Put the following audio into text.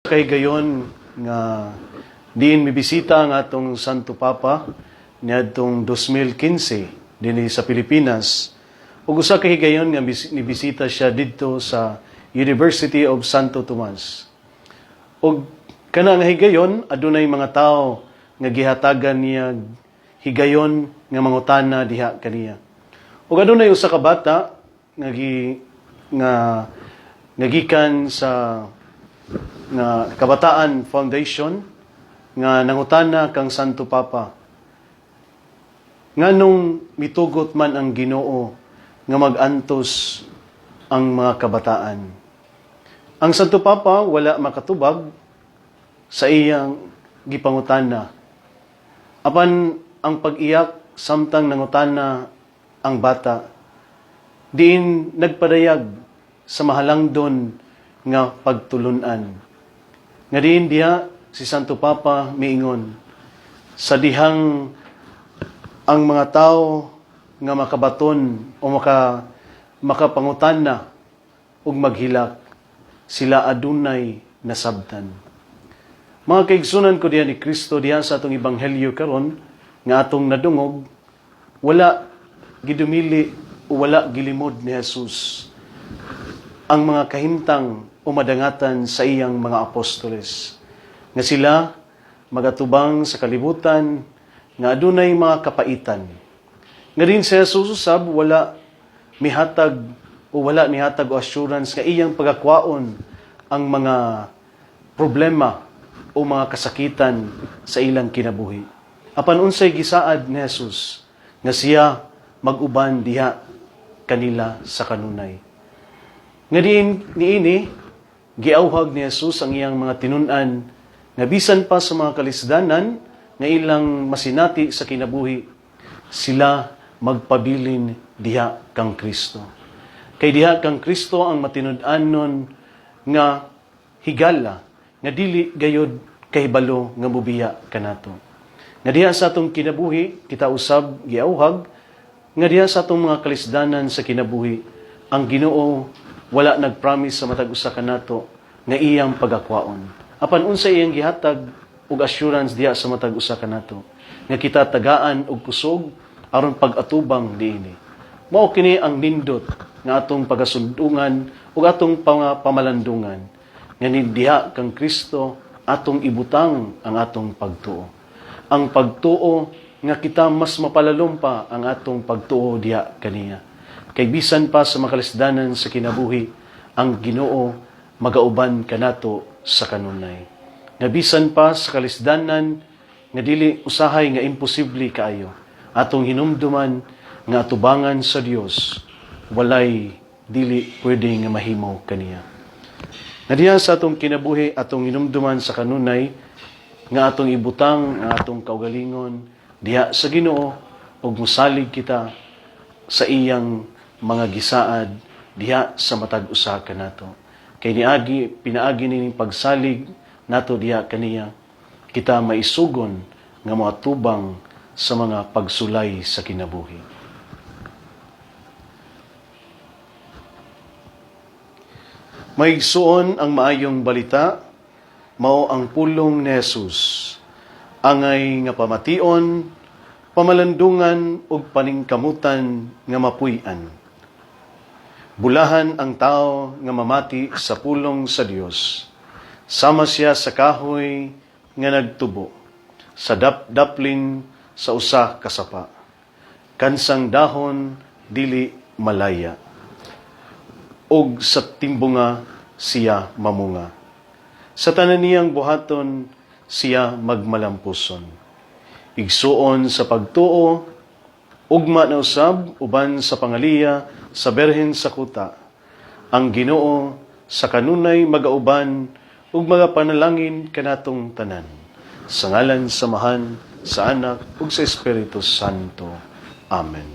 Kahigayon nga diin mibisita ang atong Santo Papa niadtong 2015 dinhi sa Pilipinas, ug usa ka higayon nga nibisita siya didto sa University of Santo Tomas. Ug kana nga higayon, adunay mga tawo nga gihatagan niya higayon nga mangutana diha kaniya. Ug adunay usa ka bata nga gi nga nga gikan sa nga Kabataan Foundation nga nangutana kang Santo Papa nganong mitugot man ang Ginoo nga mag-antos ang mga kabataan. Ang Santo Papa wala makatubag sa iyang gipangutana. Apan ang pag-iyak samtang nangutana ang bata, diin nagpadayag sa mahalangdon nga pagtulunan. Nga diin diha si Santo Papa miingon sa dihang ang mga tao nga makabaton o makapangutana ug maghilak, sila adunay nasabtan. Mga kaigsunan ko diha ni Kristo, diha sa atong ebanghelyo karon nga atong nadungog, wala gidumili o wala gilimod ni Jesus ang mga kahimtang o madangatan sa iyang mga apostoles nga sila magatubang sa kalibutan nga adunay mga kapaitan. Nga din si Jesus usab wala mihatag o wala nihatag o assurance nga iyang pagakwaon ang mga problema o mga kasakitan sa ilang kinabuhi. Apan unsay gisaad ni Jesus? Nga siya mag-uban diha kanila sa kanunay. Nga diin niini giawhag ni Jesus ang iyang mga tinun-an nga bisan pa sa mga kalisdanan nga ilang masinati sa kinabuhi, sila magpabilin diha kang Kristo. Kay diha kang Kristo ang matinud-anon nga higala nga dili gayod kahibalo nga mubiya kanato. Nga diha sa atong kinabuhi, kita usab giawhag nga diha sa atong mga kalisdanan sa kinabuhi, ang Ginoo wala nagpromise sa matag usa kanato nga iyang pagakwaon. Apan unsa iyang gihatag og assurance diha sa matag usa kanato? Nga kita tagaan og kusog aron pag-atubang niini. Mao kini ang nindot nga atong pagasundungan ug atong pamalandungan nga ni diha kang Kristo atong ibutang ang atong pagtuo. Ang pagtuo nga kita mas mapalalom pa ang atong pagtuo diha kaniya. Kay bisan pa sa makalisdanan sa kinabuhi, ang Ginoo magauban kanato sa kanunay. Nga bisan pa sa kalisdanan nga dili usahay nga imposible kaayo, atong hinumduman nga atubangan sa Dios walay dili pwede nga mahimo kaniya. Nga diha sa atong kinabuhi, atong hinumduman sa kanunay nga atong ibutang ang atong kaugalingon diha sa Ginoo ug mosalig kita sa iyang mga gisaad diha sa matag usa kanato. Kay niagi pinaagi nining pagsalig nato diha kaniya, kita maisugon nga moatubang sa mga pagsulay sa kinabuhi. Maigsuon, ang maayong balita mao ang pulong ni Jesus. Angay nga pamation, pamalandungan ug paningkamutan nga mapuy-an. Bulahan ang tao nga mamati sa pulong sa Dios. Sama siya sa kahoy nga nagtubo sa daplin sa usa ka sapa. Kansang dahon dili malaya. Ug sa timbunga siya mamunga. Sa tanan niyang buhaton siya magmalampuson. Igsuon sa pagtuo, ugma na usab uban sa pangaliya sa Berhen sa kuta. Ang Ginoo sa kanunay magauban ug magapanalangin kanatong tanan. Sa ngalan sa Amahan, sa Anak ug sa Espiritu Santo. Amen.